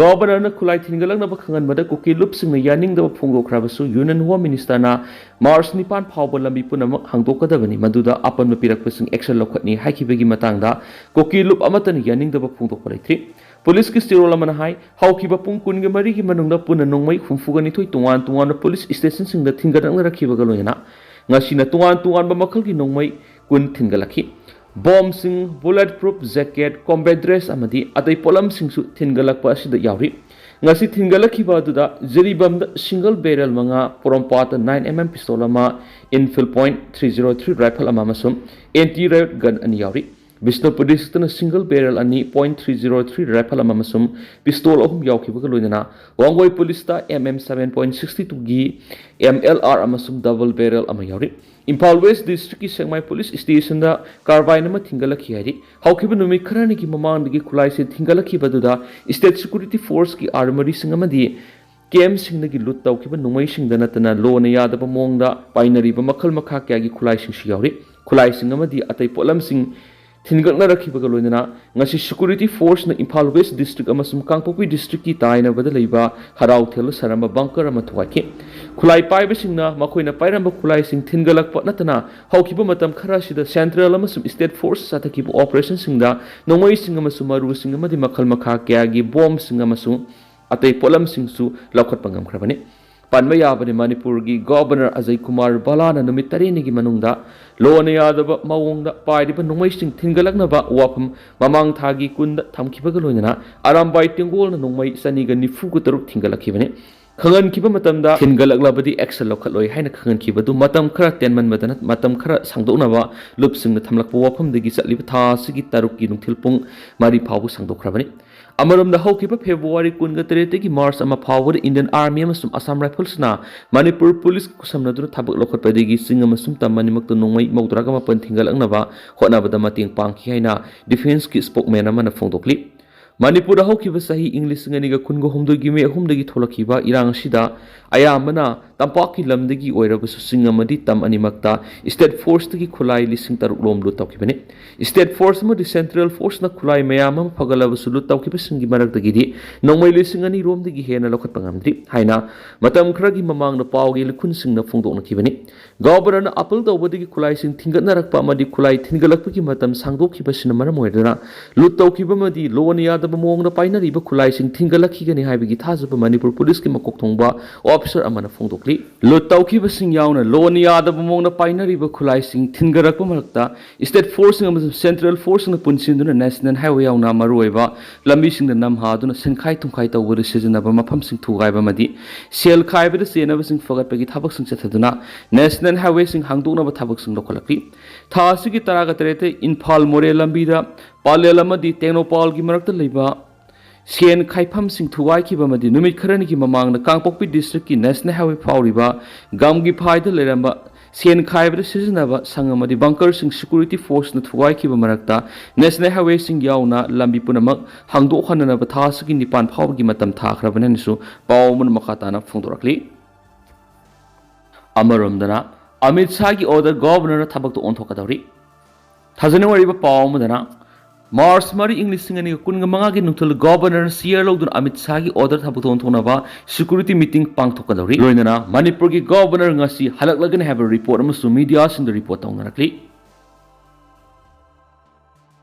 ꯒꯣꯚꯔꯅꯔꯅ ꯈꯨꯠꯂꯥꯏ ꯊꯤꯟꯒꯠꯂꯛꯅꯕ ꯈꯪꯍꯟꯕꯗ ꯀꯨꯀꯤ ꯂꯨꯞꯁꯤꯡꯅ ꯌꯥꯅꯤꯡꯗꯕ ꯐꯣꯡꯗꯣꯛꯈ꯭ꯔꯕꯁꯨ ꯌꯨꯅꯤꯌꯟ ꯍꯣꯝ ꯃꯤꯅꯤꯁꯇꯔꯅ ꯃꯥꯔꯆ ꯅꯤꯄꯥꯟ ꯐꯥꯎꯕ ꯂꯝꯕꯤ ꯄꯨꯝꯅꯃꯛ ꯍꯥꯡꯗꯣꯛꯀꯗꯕꯅꯤ, ꯃꯗꯨꯗ ꯑꯄꯟꯕ ꯄꯤꯔꯛꯄꯁꯤꯡ ꯑꯦꯛꯁꯟ ꯂꯧꯈꯠꯅꯤ ꯍꯥꯏꯈꯤꯕꯒꯤ ꯃꯇꯥꯡꯗ ꯀꯨꯀꯤ ꯂꯨꯞ ꯑꯃꯠꯇꯅ ꯌꯥꯅꯤꯡꯗꯕ ꯐꯣꯡꯗꯣꯛꯄ ꯂꯩꯇ꯭ꯔꯤ꯫ ꯄꯨꯂꯤꯁꯀꯤ ꯆꯦꯔꯣꯜ ꯑꯃꯅ ꯍꯥꯏ, ꯍꯧꯈꯤꯕ ꯄꯨꯡ ꯀꯨꯟꯒ ꯃꯔꯤꯒꯤ ꯃꯅꯨꯡꯗ ꯄꯨꯟꯅ ꯅꯣꯡꯃꯩ ꯍꯨꯝꯐꯨꯒ ꯅꯤꯊꯣꯏ ꯇꯣꯉꯥꯟ ꯇꯣꯉꯥꯟꯕ ꯄꯨꯂꯤꯁ ꯁ꯭ꯇꯦꯁꯟꯁꯤꯡꯗ ꯊꯤꯟꯒꯠꯂꯛꯅꯔꯛꯈꯤꯕꯒ ꯂꯣꯏꯅꯅ ꯉꯁꯤꯅ ꯇꯣꯉꯥꯟ ꯇꯣꯉꯥꯟꯕ ꯃꯈꯜꯒꯤ ꯅꯣꯡꯃꯩ ꯀꯨꯟ ꯊꯤꯟꯒꯠꯂꯛꯈꯤ꯫ ꯕꯣꯝꯁꯤꯡ, bullet proof jacket, combat dress ꯑꯃꯗꯤ ꯑꯇꯩ ꯄꯣꯠꯂꯝꯁꯤꯡꯁꯨ ꯊꯤꯟꯒꯠꯂꯛꯄ ꯑꯁꯤꯗ ꯌꯥꯎꯔꯤ꯫ ꯉꯁꯤ ꯊꯤꯟꯒꯠꯂꯛꯈꯤꯕ ꯑꯗꯨꯗ ꯖꯤꯔꯤꯕꯥꯝꯗ ꯁꯤꯡꯒꯜ ꯕꯦꯔꯦꯜ ꯃꯉꯥ, ꯄꯣꯔꯣꯝꯄꯥꯠꯇ ꯅꯥꯏꯟ ꯑꯦꯝ ꯑꯦꯝ ꯄꯤꯁꯇꯣꯜ ꯑꯃ, Enfield point three zero three rifle ꯑꯃ ꯑꯃꯁꯨꯡ ꯑꯦꯟꯇꯤ ꯔꯥꯏꯌꯣꯠ ꯒꯟ ꯑꯅꯤ ꯌꯥꯎꯔꯤ꯫ ꯕꯤꯁꯅꯨꯄꯨꯔ ꯗꯤꯁꯇ꯭ꯔꯤꯛꯇꯅ ꯁꯤꯡꯒꯜ ꯕꯦꯔꯦꯜ ꯑꯅꯤ, point three zero three rifle ꯑꯃ ꯑꯃꯁꯨꯡ ꯄꯤꯁꯇꯣꯜ ꯑꯍꯨꯝ ꯌꯥꯎꯈꯤꯕꯒ ꯂꯣꯏꯅꯅ ꯋꯥꯡꯒꯣꯏ ꯄꯨꯂꯤꯁꯇ M M seven point sixty ꯇꯨꯒꯤ ꯑꯦꯝ ꯑꯦꯜ ꯑꯥꯔ ꯑꯃꯁꯨꯡ ꯗꯕꯜ ꯕꯦꯔꯦꯜ ꯑꯃ ꯌꯥꯎꯔꯤ꯫ ꯏꯝꯐꯥꯜ ꯋꯦꯁ ꯗꯤꯁꯇ꯭ꯔꯤꯛꯀꯤ ꯁꯦꯛꯃꯥꯏ ꯄꯨꯂꯤꯁ ꯁ꯭ꯇꯦꯁꯟꯗ ꯀꯥꯔꯕꯥꯏꯟ ꯑꯃ ꯊꯤꯡꯒꯠꯂꯛꯈꯤ ꯍꯥꯏꯔꯤ꯫ ꯍꯧꯈꯤꯕ ꯅꯨꯃꯤꯠ ꯈꯔꯅꯤꯒꯤ ꯃꯃꯥꯡꯗꯒꯤ ꯈꯨꯠꯂꯥꯏꯁꯦ ꯊꯤꯡꯒꯠꯂꯛꯈꯤꯕ ꯑꯗꯨꯗ ꯁ꯭ꯇꯦꯠ ꯁꯦꯀ꯭ꯌꯨꯔꯤꯇꯤ ꯐꯣꯔꯁꯀꯤ ꯑꯥꯔꯃꯔꯤꯁꯤꯡ ꯑꯃꯗꯤ ꯀꯦꯝꯞꯁꯤꯡꯗꯒꯤ ꯂꯨꯠ ꯇꯧꯈꯤꯕ ꯅꯣꯡꯃꯩꯁꯤꯡꯗ ꯅꯠꯇꯅ ꯂꯣꯅ ꯌꯥꯗꯕ ꯃꯑꯣꯡꯗ ꯄꯥꯏꯅꯔꯤꯕ ꯃꯈꯜ ꯃꯈꯥ ꯀꯌꯥꯒꯤ ꯈꯨꯠꯂꯥꯏꯁꯤꯡꯁꯨ ꯌꯥꯎꯔꯤ꯫ ꯈꯨꯠꯂꯥꯏꯁꯤꯡ ꯑꯃꯗꯤ ꯑꯇꯩ ꯄꯣꯠꯂꯝꯁꯤꯡ ꯊꯤꯟꯒꯠꯅꯔꯛꯈꯤꯕꯒ ꯂꯣꯏꯅꯅ ꯉꯁꯤ ꯁꯦꯀ꯭ꯌꯨꯔꯤꯇꯤ ꯐꯣꯔꯁꯅ ꯏꯝꯐꯥꯜ ꯋꯦꯁ ꯗꯤꯁꯇ꯭ꯔꯤꯛ ꯑꯃꯁꯨꯡ ꯀꯥꯡꯄꯣꯛꯄꯤ ꯗꯤꯁꯇ꯭ꯔꯤꯛꯀꯤ ꯇꯥꯏꯅꯕꯗ ꯂꯩꯕ ꯍꯔꯥꯎꯊꯦꯜꯗ ꯁꯥꯔꯝꯕ ꯕꯪꯀꯔ ꯑꯃ ꯊꯨꯒꯥꯏꯈꯤ꯫ ꯈꯨꯠꯂꯥꯏ ꯄꯥꯏꯕꯁꯤꯡꯅ ꯃꯈꯣꯏꯅ ꯄꯥꯏꯔꯝꯕ ꯈꯨꯠꯂꯥꯏꯁꯤꯡ ꯊꯤꯟꯒꯠꯂꯛꯄ ꯅꯠꯇꯅ ꯍꯧꯈꯤꯕ ꯃꯇꯝ ꯈꯔ ꯑꯁꯤꯗ ꯁꯦꯟꯇ꯭ꯔꯦꯜ ꯑꯃꯁꯨꯡ ꯁ꯭ꯇꯦꯠ ꯐꯣꯔꯁ ꯆꯠꯊꯈꯤꯕ ꯑꯣꯄꯔꯦꯁꯟꯁꯤꯡꯗ ꯅꯣꯡꯃꯩꯁꯤꯡ ꯑꯃꯁꯨꯡ ꯃꯔꯨꯁꯤꯡ ꯑꯃꯗꯤ ꯃꯈꯜ ꯃꯈꯥ ꯀꯌꯥꯒꯤ ꯕꯣꯝꯁꯤꯡ ꯑꯃꯁꯨꯡ ꯑꯇꯩ ꯄꯣꯠꯂꯝꯁꯤꯡꯁꯨ ꯂꯧꯈꯠꯄ ꯉꯝꯈ꯭ꯔꯕꯅꯤ꯫ ꯄꯟꯕ ꯌꯥꯕꯅꯤ, ꯃꯅꯤꯄꯨꯔꯒꯤ ꯒꯣꯕꯔꯅꯔ ꯑꯖꯌ ꯀꯨꯃꯥꯔ ꯚꯜꯂꯥꯅ ꯅꯨꯃꯤꯠ ꯇꯔꯦꯠꯅꯤꯒꯤ ꯃꯅꯨꯡꯗ ꯂꯣꯅ ꯌꯥꯗꯕ ꯃꯑꯣꯡꯗ ꯄꯥꯏꯔꯤꯕ ꯅꯣꯡꯃꯩꯁꯤꯡ ꯊꯤꯟꯒꯠꯂꯛꯅꯕ ꯋꯥꯐꯝ ꯃꯃꯥꯡ ꯊꯥꯒꯤ ꯀꯨꯟꯗ ꯊꯝꯈꯤꯕꯒ ꯂꯣꯏꯅꯅ ꯑꯔꯥꯝꯕꯥꯏ ꯇꯦꯡꯒꯣꯜꯅ ꯅꯣꯡꯃꯩ ꯆꯅꯤꯒ ꯅꯤꯐꯨꯒ ꯇꯔꯨꯛ ꯊꯤꯟꯒꯠꯂꯛꯈꯤꯕꯅꯤ꯫ ꯈꯪꯍꯟꯈꯤꯕ ꯃꯇꯝꯗ ꯊꯤꯟꯒꯠꯂꯛꯂꯕꯗꯤ ꯑꯦꯛꯁꯟ ꯂꯧꯈꯠꯂꯣꯏ ꯍꯥꯏꯅ ꯈꯪꯍꯟꯈꯤꯕꯗꯨ ꯃꯇꯝ ꯈꯔ ꯇꯦꯟꯃꯟꯕꯗꯅ ꯃꯇꯝ ꯈꯔ ꯁꯥꯡꯗꯣꯛꯅꯕ ꯂꯨꯞꯁꯤꯡꯅ ꯊꯝꯂꯛꯄ ꯋꯥꯐꯝꯗꯒꯤ ꯆꯠꯂꯤꯕ ꯊꯥ ꯑꯁꯤꯒꯤ ꯇꯔꯨꯛꯀꯤ ꯅꯨꯡꯊꯤꯜ ꯄꯨꯡ ꯃꯔꯤ ꯐꯥꯎꯕ ꯁꯥꯡꯗꯣꯛꯈ꯭ꯔꯕꯅꯤ꯫ ꯑꯃꯔꯣꯝꯗ ꯍꯧꯈꯤꯕ ꯐꯦꯕ꯭ꯔꯨꯋꯥꯔꯤ ꯀꯨꯟꯒ ꯇꯔꯦꯠꯇꯒꯤ ꯃꯥꯔꯆ ꯑꯃ ꯐꯥꯎꯕꯗ ꯏꯟꯗꯤꯌꯟ ꯑꯥꯔꯃꯤ ꯑꯃꯁꯨꯡ ꯑꯁꯥꯝ ꯔꯥꯏꯐꯜꯁꯅ ꯃꯅꯤꯄꯨꯔ ꯄꯨꯂꯤꯁꯀ ꯈꯨꯠꯁꯝꯅꯗꯨꯅ ꯊꯕꯛ ꯂꯧꯈꯠꯄꯗꯒꯤ ꯆꯤꯡ ꯑꯃꯁꯨꯡ ꯇꯝ ꯑꯅꯤꯃꯛꯇ ꯅꯣꯡꯃꯩ ꯃꯧꯗ꯭ꯔꯥꯒ ꯃꯥꯄꯟ ꯊꯤꯡꯒꯠꯂꯛꯅꯕ ꯍꯣꯠꯅꯕꯗ ꯃꯇꯦꯡ ꯄꯥꯡꯈꯤ ꯍꯥꯏꯅ ꯗꯤꯐꯦꯟꯁꯀꯤ ꯁ꯭ꯄꯣꯛꯃꯦꯟ ꯑꯃꯅ ꯐꯣꯡꯗꯣꯛꯂꯤ꯫ ꯃꯅꯤꯄꯨꯔꯗ ꯍꯧꯈꯤꯕ ꯆꯍꯤ ꯏꯪ ꯂꯤꯁꯤꯡ ꯑꯅꯤꯒ ꯀꯨꯟꯒ ꯍꯨꯝꯗꯣꯏꯒꯤ ꯃꯦ ꯑꯍꯨꯝꯗꯒꯤ ꯊꯣꯛꯂꯛꯈꯤꯕ ꯏꯔꯥꯡ ꯑꯁꯤꯗ ꯑꯌꯥꯝꯕꯅ ꯇꯝꯄꯥꯛꯀꯤ ꯂꯝꯗꯒꯤ ꯑꯣꯏꯔꯕꯁꯨ ꯆꯤꯡ ꯑꯃꯗꯤ ꯇꯝ ꯑꯅꯤꯃꯛꯇ ꯁ꯭ꯇꯦꯠ ꯐꯣꯔꯁꯇꯒꯤ ꯈꯨꯠꯂꯥꯏ ꯂꯤꯁꯤꯡ ꯇꯔꯨꯛ ꯂꯣꯝ ꯂꯨꯠ ꯇꯧꯈꯤꯕꯅꯤ꯫ ꯁ꯭ꯇꯦꯠ ꯐꯣꯔꯁ ꯑꯃꯗꯤ ꯁꯦꯟꯇ꯭ꯔꯦꯜ ꯐꯣꯔꯁꯅ ꯈꯨꯠꯂꯥꯏ ꯃꯌꯥꯝ ꯑꯃ ꯐꯒꯠꯂꯕꯁꯨ ꯂꯨꯠ ꯇꯧꯈꯤꯕꯁꯤꯡꯒꯤ ꯃꯔꯛꯇꯒꯤꯗꯤ ꯅꯣꯡꯃꯩ ꯂꯤꯁꯤꯡ ꯑꯅꯤ ꯔꯣꯝꯗꯒꯤ ꯍꯦꯟꯅ ꯂꯧꯈꯠꯄ ꯉꯝꯗ꯭ꯔꯤ ꯍꯥꯏꯅ ꯃꯇꯝ ꯈꯔꯒꯤ ꯃꯃꯥꯡꯗ ꯄꯥꯎꯒꯤ ꯂꯤꯈꯨꯟꯁꯤꯡꯅ ꯐꯣꯡꯗꯣꯛꯅꯈꯤꯕꯅꯤ꯫ ꯒꯣꯕꯔꯅꯔꯅ ꯑꯥꯄꯤꯜ ꯇꯧꯕꯗꯒꯤ ꯈꯨꯠꯂꯥꯏꯁꯤꯡ ꯊꯤꯡꯒꯠꯅꯔꯛꯄ ꯑꯃꯗꯤ ꯈꯨꯠꯂꯥꯏ ꯊꯤꯟꯒꯠꯂꯛꯄꯒꯤ ꯃꯇꯝ ꯁꯥꯡꯗꯣꯛꯈꯤꯕꯁꯤꯅ ꯃꯔꯝ ꯑꯣꯏꯗꯨꯅ ꯂꯨꯠ ꯇꯧꯈꯤꯕ ꯑꯃꯗꯤ ꯂꯣꯅ ꯌꯥꯗꯕ ꯃꯑꯣꯡꯗ ꯄꯥꯏꯅꯔꯤꯕ ꯈꯨꯠꯂꯥꯏꯁꯤꯡ ꯊꯤꯟꯒꯠꯂꯛꯈꯤꯒꯅꯤ ꯍꯥꯏꯕꯒꯤ ꯊꯥꯖꯕ ꯃꯅꯤꯄꯨꯔ ꯄꯨꯂꯤꯁꯀꯤ ꯃꯀꯣꯛ ꯊꯣꯡꯕ ꯑꯣꯐꯤꯁꯥꯔ ꯑꯃꯅ ꯐꯣꯡꯗꯣꯛꯈꯤ꯫ ꯂꯨꯠ ꯇꯧꯈꯤꯕꯁꯤꯡ ꯌꯥꯎꯅ ꯂꯣꯟ ꯌꯥꯗꯕ ꯃꯑꯣꯡꯗ ꯄꯥꯏꯅꯔꯤꯕ ꯈꯨꯠꯂꯥꯏꯁꯤꯡ ꯊꯤꯟꯒꯠꯂꯛꯄ ꯃꯔꯛꯇ, ꯁ꯭ꯇꯦꯠ ꯐꯣꯔꯁꯁꯤꯡ ꯑꯃꯁꯨꯡ ꯁꯦꯟꯇ꯭ꯔꯦꯜ ꯐꯣꯔꯁꯁꯤꯡꯅ ꯄꯨꯟꯁꯤꯟꯗꯨꯅ ꯅꯦꯁꯅꯦꯜ ꯍꯥꯏꯋꯦ ꯌꯥꯎꯅ ꯃꯔꯨꯑꯣꯏꯕ ꯂꯝꯕꯤꯁꯤꯡꯗ ꯅꯝꯍꯥꯗꯨꯅ ꯁꯦꯟꯈꯥꯏ ꯊꯨꯝꯈꯥꯏ ꯇꯧꯕꯗ ꯁꯤꯖꯤꯟꯅꯕ ꯃꯐꯝꯁꯤꯡ ꯊꯨꯒꯥꯏꯕ ꯑꯃꯗꯤ ꯁꯦꯜ ꯈꯥꯏꯕꯗ ꯆꯦꯟꯅꯕꯁꯤꯡ ꯐꯒꯠꯄꯒꯤ ꯊꯕꯛꯁꯤꯡ ꯆꯠꯊꯗꯨꯅ ꯅꯦꯁꯅꯦꯜ ꯍꯥꯏꯋꯦꯁꯤꯡ ꯍꯥꯡꯗꯣꯛꯅꯕ ꯊꯕꯛꯁꯤꯡ ꯂꯧꯈꯠꯂꯛꯂꯤ꯫ ꯊꯥ ꯑꯁꯤꯒꯤ ꯇꯔꯥꯒ ꯇꯔꯦꯠꯇ ꯏꯝꯐꯥꯜ ꯃꯣꯔꯦ ꯂꯝꯕꯤꯗ ꯄꯥꯂꯦꯜ ꯑꯃꯗꯤ ꯇꯦꯡꯅꯧꯄꯥꯜꯒꯤ ꯃꯔꯛꯇ ꯂꯩꯕ ꯁꯦꯟ ꯈꯥꯏꯐꯝꯁꯤꯡ ꯊꯨꯒꯥꯏꯈꯤꯕ ꯑꯃꯗꯤ ꯅꯨꯃꯤꯠ ꯈꯔꯅꯤꯒꯤ ꯃꯃꯥꯡꯗ ꯀꯥꯡꯄꯣꯛꯄꯤ ꯗꯤꯁꯇ꯭ꯔꯤꯛꯀꯤ ꯅꯦꯁꯅꯦꯜ ꯍꯥꯏꯋꯦ ꯐꯥꯎꯔꯤꯕ ꯒꯝꯒꯤ ꯐꯥꯏꯗ ꯂꯩꯔꯝꯕ ꯁꯦꯟ ꯈꯥꯏꯕꯗ ꯁꯤꯖꯤꯟꯅꯕ ꯁꯪ ꯑꯃꯗꯤ ꯕꯪꯀꯔꯁꯤꯡ ꯁꯦꯀ꯭ꯌꯨꯔꯤꯇꯤ ꯐꯣꯔꯁꯅ ꯊꯨꯒꯥꯏꯈꯤꯕ ꯃꯔꯛꯇ ꯅꯦꯁꯅꯦꯜ ꯍꯥꯏꯋꯦꯁꯤꯡ ꯌꯥꯎꯅ ꯂꯝꯕꯤ ꯄꯨꯝꯅꯃꯛ ꯍꯥꯡꯗꯣꯛꯍꯟꯅꯅꯕ ꯊꯥ ꯑꯁꯤꯒꯤ ꯅꯤꯄꯥꯟ ꯐꯥꯎꯕꯒꯤ ꯃꯇꯝ ꯊꯥꯈ꯭ꯔꯕꯅꯤ ꯍꯥꯏꯅꯁꯨ ꯄꯥꯎ ꯑꯃꯅ ꯃꯈꯥ ꯇꯥꯅ ꯐꯣꯡꯗꯣꯔꯛꯂꯤ꯫ ꯑꯃꯔꯣꯝꯗꯅ, ꯑꯃꯤꯠ ꯁꯥꯍꯒꯤ ꯑꯣꯔꯗꯔ ꯒꯣꯚꯔꯅꯔꯅ ꯊꯕꯛꯇ ꯑꯣꯟꯊꯣꯛꯀꯗꯧꯔꯤ꯫ ꯊꯥꯖꯅꯤꯡꯉꯥꯏ ꯑꯣꯏꯔꯤꯕ ꯄꯥꯎ ꯑꯃꯗꯅ, ꯃꯥꯔꯆ ꯃꯔꯤ, ꯏꯪ ꯂꯤꯁꯤꯡ ꯑꯅꯤꯒ ꯀꯨꯟꯒ ꯃꯉꯥꯒꯤ ꯅꯨꯡꯊꯤꯜ ꯒꯣꯚꯔꯅꯔꯅ ꯁꯤꯌꯔ ꯂꯧꯗꯨꯅ ꯑꯃꯤꯠ ꯁꯥꯍꯒꯤ ꯑꯣꯔꯗꯔ ꯊꯕꯛꯇ ꯑꯣꯟꯊꯣꯛꯅꯕ ꯁꯦꯀ꯭ꯌꯨꯔꯤꯇꯤ ꯃꯤꯇꯤꯡ ꯄꯥꯡꯊꯣꯛꯀꯗꯧꯔꯤ꯫ ꯂꯣꯏꯅꯅ ꯃꯅꯤꯄꯨꯔꯒꯤ ꯒꯣꯚꯔꯅꯔ ꯉꯁꯤ ꯍꯜꯂꯛꯂꯒꯅꯤ ꯍꯥꯏꯕ ꯔꯤꯄꯣꯔꯠ ꯑꯃꯁꯨ ꯃꯤꯗꯤꯌꯥꯁꯤꯡꯗ ꯔꯤꯄꯣꯔꯠ ꯇꯧꯅꯔꯛꯂꯤ꯫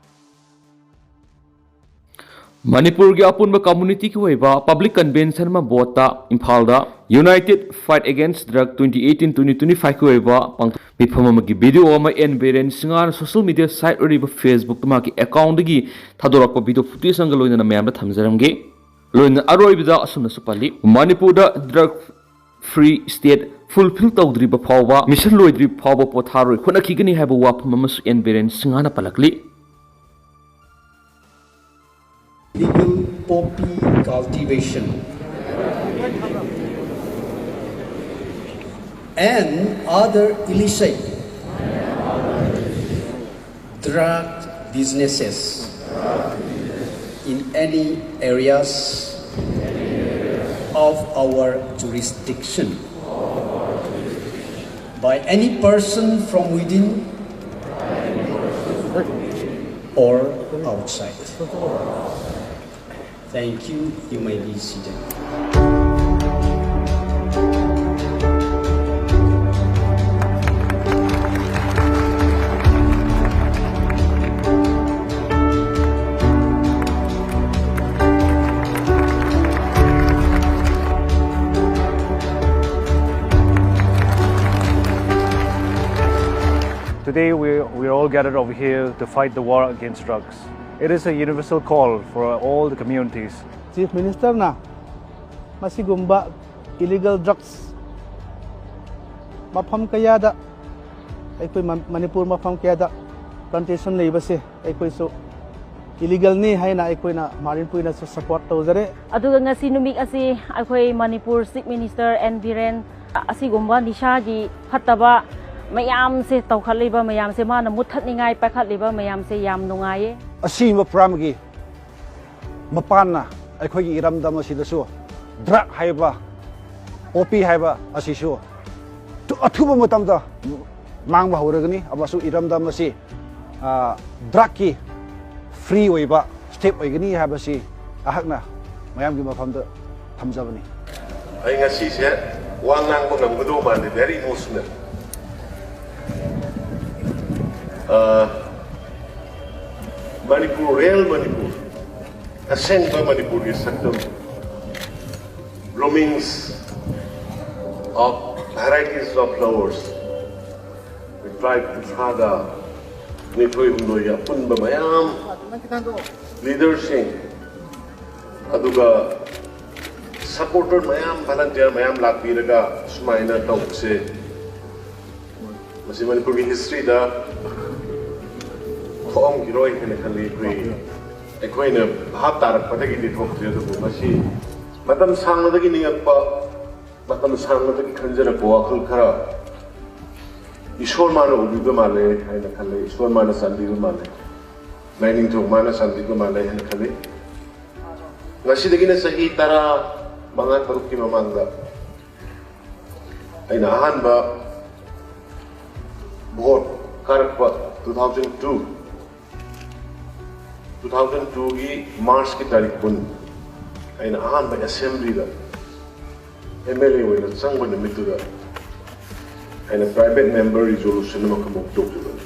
ꯃꯅꯤꯄꯨꯔꯒꯤ ꯑꯄꯨꯟꯕ ꯀꯝꯃꯨꯅꯤꯇꯤꯒꯤ ꯑꯣꯏꯕ ꯄꯕ꯭ꯂꯤꯛ ꯀꯟꯚꯦꯟꯁꯟ ꯑꯃ ꯕꯣꯠꯇ ꯏꯝꯐꯥꯜꯗ United Fight Against Drug twenty eighteen twenty twenty five ꯀꯤ ꯑꯣꯏꯕ ꯄꯥꯡꯊꯣꯛ-, ꯃꯤꯐꯝ ꯑꯃꯒꯤ ꯚꯤꯗꯤꯑꯣ ꯑꯃ ꯑꯦꯟ ꯕꯤꯔꯦꯟ ꯁꯤꯡꯍꯅ ꯁꯣꯁꯤꯌꯦꯜ ꯃꯤꯗꯤꯌꯥ ꯁꯥꯏꯠ ꯑꯣꯏꯔꯤꯕ Facebook ꯃꯍꯥꯛꯀꯤ ꯑꯦꯀꯥꯎꯟꯗꯒꯤ ꯊꯥꯗꯣꯔꯛꯄ ꯚꯤꯗꯤꯑꯣ ꯐꯨꯇꯦꯖ ꯑꯃꯒ ꯂꯣꯏꯅꯅ ꯃꯌꯥꯝꯗ ꯊꯝꯖꯔꯝꯒꯦ꯫ ꯂꯣꯏꯅ ꯑꯔꯣꯏꯕꯗ ꯑꯁꯨꯝꯅꯁꯨ ꯄꯜꯂꯤ, ꯃꯅꯤꯄꯨꯔꯗ ꯗ꯭ꯔꯒ ꯐ꯭ꯔꯤ ꯁ꯭ꯇꯦꯠ ꯐꯨꯜꯐꯤꯜ ꯇꯧꯗ꯭ꯔꯤꯕ ꯐꯥꯎꯕ, ꯃꯤꯁꯟ ꯂꯣꯏꯗ꯭ꯔꯤꯕ ꯐꯥꯎꯕ ꯄꯣꯊꯥꯔꯣꯏ, ꯍꯣꯠꯅꯈꯤꯒꯅꯤ ꯍꯥꯏꯕ ꯋꯥꯐꯝ ꯑꯃꯁꯨ ꯑꯦꯟ ꯕꯤꯔꯦꯟ ꯁꯤꯡꯍꯅ ꯄꯜꯂꯛꯂꯤ꯫ Illegal poppy cultivation and other illicit drug businesses in any areas of our jurisdiction by any person from within or outside. Thank you. You may be seated. Today we, we're all gathered over here to fight the war against drugs. It is a universal call for all the communities. Chief Ministerꯅ ꯃꯁꯤꯒꯨꯝꯕ illegal drugs ꯃꯐꯝ ꯀꯌꯥꯗ ꯑꯩꯈꯣꯏ ꯃ- ꯃꯅꯤꯄꯨꯔ ꯃꯐꯝ ꯀꯌꯥꯗ plantation ꯂꯩꯕꯁꯦ ꯑꯩꯈꯣꯏꯁꯨ illegalꯅꯤ ꯍꯥꯏꯅ ꯑꯩꯈꯣꯏꯅ ꯃꯥꯔꯤꯟ ꯄꯨꯏꯅꯁꯨ support ꯇꯧꯖꯔꯦ꯫ ꯑꯗꯨꯒ ꯉꯁꯤ ꯅꯨꯃꯤꯠ ꯑꯁꯤ ꯑꯩꯈꯣꯏ Manipur Chief Minister N Biren ꯑꯁꯤꯒꯨꯝꯕ ꯅꯤꯁꯥꯒꯤ ꯐꯠꯇꯕ ꯃꯌꯥꯝꯁꯦ ꯇꯧꯈꯠꯂꯤꯕ ꯃꯌꯥꯝꯁꯦ ꯃꯥꯅ ꯃꯨꯠꯊꯠꯅꯤꯡꯉꯥꯏ ꯄꯥꯏꯈꯠꯂꯤꯕ ꯃꯌꯥꯝꯁꯦ ꯌꯥꯝ ꯅꯨꯡꯉꯥꯏꯌꯦ꯫ ꯑꯁꯤꯒꯨꯝꯕ ꯄ꯭ꯔꯣꯒ꯭ꯔꯥꯝꯒꯤ ꯃꯄꯥꯟꯅ ꯑꯩꯈꯣꯏꯒꯤ ꯏꯔꯝꯗꯝ ꯑꯁꯤꯗꯁꯨ drug ꯍꯥꯏꯕ, opium ꯍꯥꯏꯕ ꯑꯁꯤꯁꯨ ꯊꯨ- ꯑꯊꯨꯕ ꯃꯇꯝꯗ ꯃꯥꯡꯕ ꯍꯧꯔꯒꯅꯤ ꯑꯃꯁꯨꯡ ꯏꯔꯝꯗꯝ ꯑꯁꯤ drugꯀꯤ free ꯑꯣꯏꯕ state ꯑꯣꯏꯒꯅꯤ ꯍꯥꯏꯕꯁꯤ ꯑꯩꯍꯥꯛꯅ ꯃꯌꯥꯝꯒꯤ ꯃꯐꯝꯗ ꯊꯝꯖꯕꯅꯤ꯫ ꯑꯩ ꯉꯁꯤꯁꯦ ꯋꯥ ꯉꯥꯡꯕ ꯉꯝꯒꯗꯧ ꯃꯥꯟꯗꯦ, very emotional꯫ ꯑ, ꯃꯅꯤꯄꯨꯔ, real ꯃꯅꯤꯄꯨꯔ, ꯑꯁꯦꯡꯕ ꯃꯅꯤꯄꯨꯔꯒꯤ ꯁꯛꯇꯝ, bloomings of varieties of flowers, tribe ꯀꯨꯟꯊ꯭ꯔꯥꯒ ꯅꯤꯊꯣꯏ ꯍꯨꯝꯗꯣꯏꯒꯤ ꯑꯄꯨꯟꯕ ꯃꯌꯥꯝ leaderꯁꯤꯡ, ꯑꯗꯨꯒ supporter ꯃꯌꯥꯝ, volunteer ꯃꯌꯥꯝ ꯂꯥꯛꯄꯤꯔꯒ ꯁꯨꯃꯥꯏꯅ ꯇꯧꯕꯁꯦ, ꯃꯁꯤ ꯃꯅꯤꯄꯨꯔꯒꯤ historyꯗ ꯊꯣꯛꯑꯝꯈꯤꯔꯣꯏ ꯍꯥꯏꯅ ꯈꯜꯂꯤ꯫ ꯑꯩꯈꯣꯏ, ꯑꯩꯈꯣꯏꯅ ꯚꯥꯞ ꯇꯥꯔꯛꯄꯗꯒꯤꯗꯤ ꯊꯣꯛꯇ꯭ꯔꯤ, ꯑꯗꯨꯕꯨ ꯃꯁꯤ ꯃꯇꯝ ꯁꯥꯡꯅꯗꯒꯤ ꯅꯤꯡꯉꯛꯄ, ꯃꯇꯝ ꯁꯥꯡꯅꯗꯒꯤ ꯈꯟꯖꯔꯛꯄ ꯋꯥꯈꯜ ꯈꯔ ꯏꯁꯣꯔ ꯃꯥꯅ ꯎꯕꯤꯕ ꯃꯥꯜꯂꯦ ꯍꯥꯏꯅ ꯈꯜꯂꯦ, ꯏꯁꯣꯔ ꯃꯥꯅ ꯆꯥꯟꯕꯤꯕ ꯃꯥꯜꯂꯦ, ꯂꯥꯏꯅꯤꯡꯊꯧ ꯃꯥꯅ ꯆꯥꯟꯕꯤꯕ ꯃꯥꯜꯂꯦ ꯍꯥꯏꯅ ꯈꯜꯂꯤ꯫ ꯉꯁꯤꯗꯒꯤꯅ ꯆꯍꯤ ꯇꯔꯥ ꯃꯉꯥ ꯇꯔꯨꯛꯀꯤ ꯃꯃꯥꯡꯗ ꯑꯩꯅ ꯑꯍꯥꯟꯕ vote ꯀꯥꯔꯛꯄ two thousand two, two thousand twoꯒꯤ Marchꯀꯤ ꯇꯥꯔꯤꯛ ꯀꯨꯟ, ꯑꯩꯅ ꯑꯍꯥꯟꯕ assemblyꯗ MLA ꯑꯣꯏꯅ ꯆꯪꯕ ꯅꯨꯃꯤꯠꯇꯨꯗ ꯑꯩꯅ private member resolution ꯑꯃꯈꯛ ꯇꯧꯖꯕꯅꯤ꯫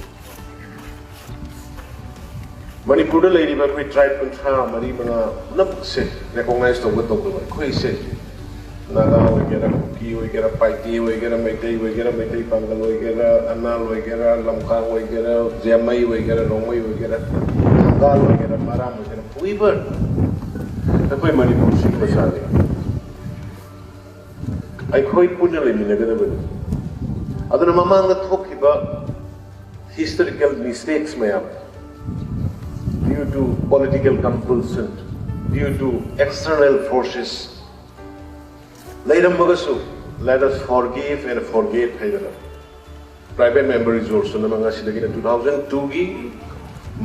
ꯃꯅꯤꯄꯨꯔꯗ ꯂꯩꯔꯤꯕ ꯑꯩꯈꯣꯏ tribe ꯀꯨꯟꯊ꯭ꯔꯥ ꯃꯔꯤ ꯃꯉꯥ ꯄꯨꯝꯅꯃꯛꯁꯦ recognize ꯇꯧꯕ ꯇꯧꯗꯕ ꯑꯩꯈꯣꯏꯁꯦ ꯅꯥꯒꯥ ꯑꯣꯏꯒꯦꯔꯥ, ꯀꯨꯀꯤ ꯑꯣꯏꯒꯦꯔꯥ, ꯄꯥꯏꯇꯦ ꯑꯣꯏꯒꯦꯔꯥ, ꯃꯩꯇꯩ ꯑꯣꯏꯒꯦꯔꯥ, ꯃꯩꯇꯩ ꯄꯥꯡꯒꯜ ꯑꯣꯏꯒꯦꯔꯥ, ꯑꯅꯥꯜ ꯑꯣꯏꯒꯦꯔꯥ, ꯂꯝꯀꯥꯡ ꯑꯣꯏꯒꯦꯔꯥ, ꯖꯦꯃꯩ ꯑꯣꯏꯒꯦꯔꯥ, ꯔꯣꯡꯃꯩ ꯑꯣꯏꯒꯦꯔꯥ, ꯊꯪꯒꯥꯜ ꯑꯣꯏꯒꯦꯔꯥ, ꯃꯔꯥꯝ ꯑꯣꯏꯒꯦꯔꯥ, whoever, ꯑꯩꯈꯣꯏ ꯃꯅꯤꯄꯨꯔꯁꯤꯒꯤ ꯃꯆꯥꯅꯤ꯫ ꯑꯩꯈꯣꯏ ꯄꯨꯟꯅ ꯂꯩꯃꯤꯟꯅꯒꯗꯕꯅꯤ꯫ ꯑꯗꯨꯅ ꯃꯃꯥꯡꯗ ꯊꯣꯛꯈꯤꯕ historical mistakes ꯃꯌꯥꯝ, due to political compulsion, due to external forces, ꯂꯩꯔꯝꯃꯒꯁꯨ, let us forgive and forget ꯍꯥꯏꯗꯅ private member resolution ꯑꯃ ꯉꯁꯤꯗꯒꯤꯅ two thousand two ꯒꯤ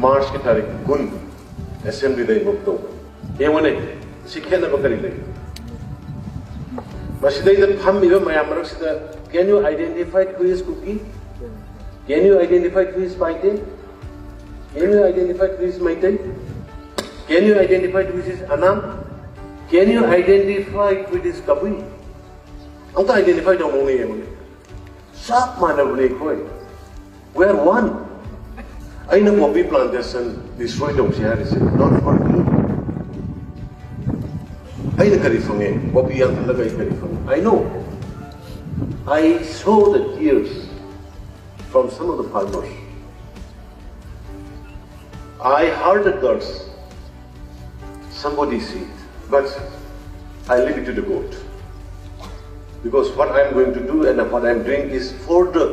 March ꯀꯤ ꯇꯥꯔꯤꯛ ꯀꯨꯟ assembly ꯗ invoke ꯇꯧꯕ꯫ ꯌꯦꯡꯉꯨꯅꯦ, ꯁꯤ ꯈꯦꯠꯅꯕ ꯀꯔꯤ ꯂꯩ? ꯃꯁꯤꯗꯩꯗ ꯐꯝꯃꯤꯕ ꯃꯌꯥꯝ ꯃꯔꯛꯁꯤꯗ, can you identify who is Kuki? Can you identify who is Paite? Can you identify who is Meitei? Can you identify who is Anam? Can you identify who is Kabui? ꯑꯝꯇ identify ꯇꯧꯅꯧꯅꯦ, ꯌꯦꯡꯉꯨꯅꯦ꯫ ꯆꯞ ꯃꯥꯟꯅꯕꯅꯦ ꯑꯩꯈꯣꯏ꯫ We are one. ꯑꯩꯅ poppy plantation destroy ꯇꯧꯁꯤ ꯍꯥꯏꯔꯤꯁꯦ, not for me. ꯑꯩꯅ ꯀꯔꯤ ꯐꯪꯉꯦ? Poppy ꯌꯥꯟꯊꯠꯂꯒ ꯑꯩ ꯀꯔꯤ ꯐꯪꯉꯦ? I know. I saw the tears from some of the farmers. I heard the curse. Somebody see it. But I leave it to the God. Because what I'm going to do and what I'm doing is for the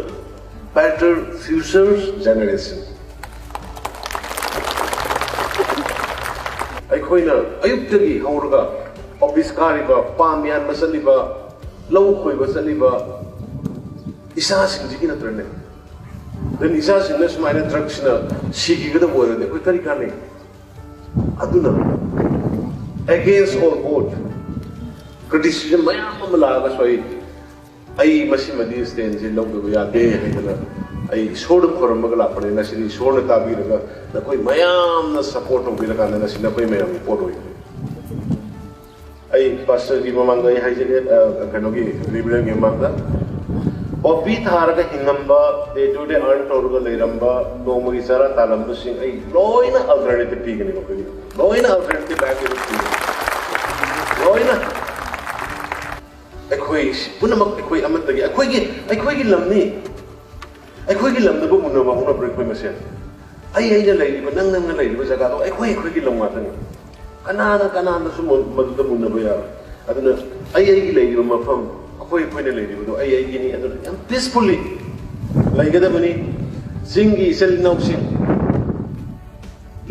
better future generation. ꯑꯩꯈꯣꯏꯅ ꯑꯌꯨꯛꯇꯒꯤ ꯍꯧꯔꯒ office ꯀꯥꯔꯤꯕ, ꯄꯥꯝ ꯌꯥꯟꯕ ꯆꯠꯂꯤꯕ, ꯂꯧ ꯈꯣꯏꯕ ꯆꯠꯂꯤꯕ ꯏꯆꯥꯁꯤꯡꯁꯤꯒꯤ ꯅꯠꯇ꯭ꯔꯅꯦ? ꯑꯗꯨꯅ ꯏꯆꯥꯁꯤꯡꯅ ꯁꯨꯃꯥꯏꯅ drugsꯅ ꯁꯤꯈꯤꯒꯗꯕ ꯑꯣꯏꯔꯗꯤ ꯑꯩꯈꯣꯏ ꯀꯔꯤ ꯀꯥꯟꯅꯩ? ꯑꯗꯨꯅ against all odds, criticism ꯃꯌꯥꯝ ꯑꯃ ꯂꯥꯛꯑꯒꯁꯨ ꯑꯩ, ꯑꯩ ꯃꯁꯤꯃꯗꯤ standꯁꯦ ꯂꯧꯗꯕ ꯌꯥꯗꯦ ꯍꯥꯏꯗꯅ ꯑꯩ ꯏꯁꯣꯔꯗ ꯈꯣꯏꯔꯝꯃꯒ ꯂꯥꯛꯄꯅꯦ꯫ ꯉꯁꯤꯗꯤ ꯏꯁꯣꯔꯅ ꯇꯥꯕꯤꯔꯒ ꯅꯈꯣꯏ ꯃꯌꯥꯝꯅ support ꯇꯧꯕꯤꯔꯀꯥꯟꯗ ꯉꯁꯤ ꯅꯈꯣꯏ ꯃꯌꯥꯝꯒꯤ ꯄꯣꯠ ꯑꯣꯏꯈ꯭ꯔꯦ꯫ ꯑꯩ pastorꯒꯤ ꯃꯃꯥꯡꯗ ꯑꯩ ꯍꯥꯏꯖꯒꯦ, ꯑ, ꯀꯩꯅꯣꯒꯤ, reverendꯒꯤ ꯃꯃꯥꯡꯗ꯫ Poppy ꯊꯥꯔꯒ ꯍꯤꯡꯉꯝꯕ, day to day earn ꯇꯧꯔꯒ ꯂꯩꯔꯝꯕ, ꯅꯣꯡꯃꯒꯤ ꯆꯔꯥ ꯇꯥꯜꯂꯝꯕꯁꯤꯡ ꯑꯩ ꯂꯣꯏꯅ alternative ꯄꯤꯒꯅꯤ ꯃꯈꯣꯏꯒꯤ꯫ ꯂꯣꯏꯅ alternative livelihood ꯄꯤꯒꯅꯤ꯫ ꯂꯣꯏꯅ꯫ ꯑꯩꯈꯣꯏ ꯄꯨꯝꯅꯃꯛ ꯑꯩꯈꯣꯏ ꯑꯃꯠꯇꯒꯤ, ꯑꯩꯈꯣꯏꯒꯤ ꯑꯩꯈꯣꯏꯒꯤ ꯂꯝꯅꯤ꯫ ꯑꯩꯈꯣꯏꯒꯤ ꯂꯝꯗꯕꯨ ꯃꯨꯟꯅꯕ ꯍꯧꯅꯕ꯭ꯔꯥ ꯑꯩꯈꯣꯏ ꯃꯁꯦꯟ? ꯑꯩ ꯑꯩꯅ ꯂꯩꯔꯤꯕ, ꯅꯪ ꯅꯪꯅ ꯂꯩꯔꯤꯕ ꯖꯒꯥꯗꯣ ꯑꯩꯈꯣꯏ ꯑꯩꯈꯣꯏꯒꯤ ꯂꯝ ꯉꯥꯛꯇꯅꯤ꯫ ꯀꯅꯥꯅ ꯀꯅꯥꯗꯁꯨ ꯃꯗꯨꯗ ꯃꯨꯟꯅꯕ ꯌꯥꯔꯣꯏ꯫ ꯑꯗꯨꯅ ꯑꯩ ꯑꯩꯒꯤ ꯂꯩꯔꯤꯕ ꯃꯐꯝ, ꯑꯩꯈꯣꯏ ꯑꯩꯈꯣꯏꯅ ꯂꯩꯔꯤꯕꯗꯣ ꯑꯩ ꯑꯩꯒꯤꯅꯤ꯫ ꯑꯗꯨꯅ ꯌꯥꯝ ꯄꯤꯁꯐꯨꯜꯂꯤ ꯂꯩꯒꯗꯕꯅꯤ꯫ ꯆꯤꯡꯒꯤ ꯏꯆꯤꯜ ꯏꯅꯥꯎꯁꯤꯡ,